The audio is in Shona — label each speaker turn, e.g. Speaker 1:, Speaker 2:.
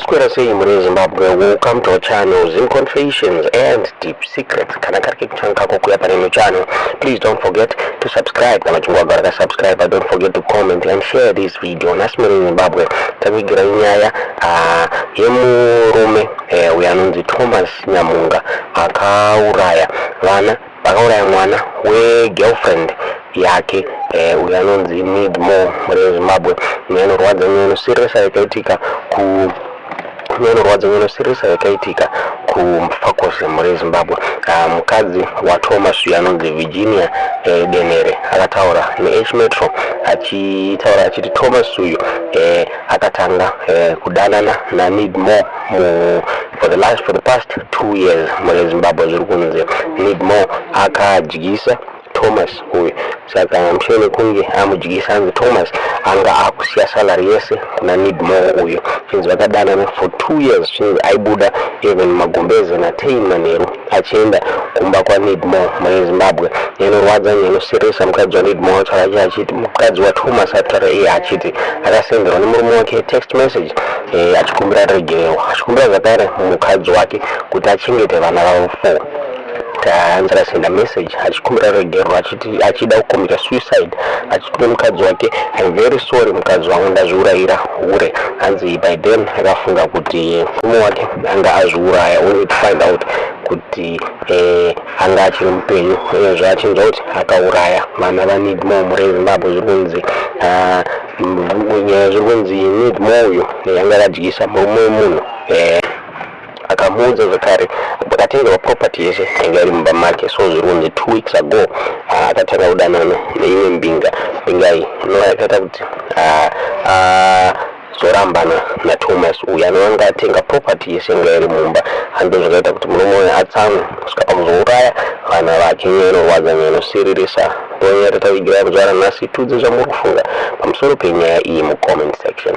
Speaker 1: Maswera sei mhuri yeZimbabwe, welcome to our channel, Zim Confessions and Deep Secrets. Kana kari kekutanga kako kuya pane channel, please don't forget to subscribe. Kana uchinge wagara kasubscribe, don't forget to comment and share this video. Nhasi mhuri yeZimbabwe takuigira nyaya yemurume uyo anonzi Thomas Nyamunga akauraya vana, vakauraya mwana wegirlfriend yake uyo anonzi Need More. Mhuri yeZimbabwe, nyaya inorwadza, nyaya inosiririsa yakaitika ku nyaya inorwadza, nyaya inosiririsa yakaitika kuMufakose. Mhuri yeZimbabwe, mukadzi waThomas uyo anonzi Virginia Denere akataura neH Metro achitaura achiti Thomas uyu akatanga kudanana naNeed More mu, for the last for the past 2 years. Mhuri yeZimbabwe, zviri kunzi Need More akadyisa Thomas uyu. Saka mushure mekunge amudyisa, anzi Thomas anga akusiya salary yese kuna Need More uyu. Chinzi vakadanana for 2 years. Chinzi aibuda even magumbeze na10 manheru achienda kumba kwaNeed More. Mune Zimbabwe, inorwadza, nyaya inosiririsa. Mukadzi waNeed More ataura achiti, mukadzi waThomas ataura iye achiti akasenderwa nemurume wake text message achikumbira regerero, achikumbira zvakare mukadzi wake kuti achengete vana vavo four. Hanzi akasenda message achikumbira regerero achiti achida kucommita suicide, achiti mukadzi wake, "I'm very sorry mukadzi wangu, ndazviurayira hure." Hanzi by then akafunga kuti murume wake anga azviuraya, only to find out kuti anga achiri mupenyu, uyezve achinzwa kuti akauraya vana vaNeed More. Mhuri yeZimbabwe, zviri kunzi nyaya zviri kunzi Need More uyu anga akadyisa murume wemunhu, akamuudza zvakare akatengerwa property yese yanga iri mumba make. So zviri kunzi 2 weeks ago akatanga kudanana neimwe mbinga. Mbinga iyi inova yakaita kuti zorambana naThomas uyu anova atenga property yese yanga iri mumba. Hando zvakaita kuti murume uyu atsamwe kusvika pakuzouraya vana vake. Nyaya inorwadza, nyaya inosiririsa, ndonyaya tatavigira kuzuva ranhasi. Tiudze zvamuri kufunga pamusoro penyaya iyi mucomment section.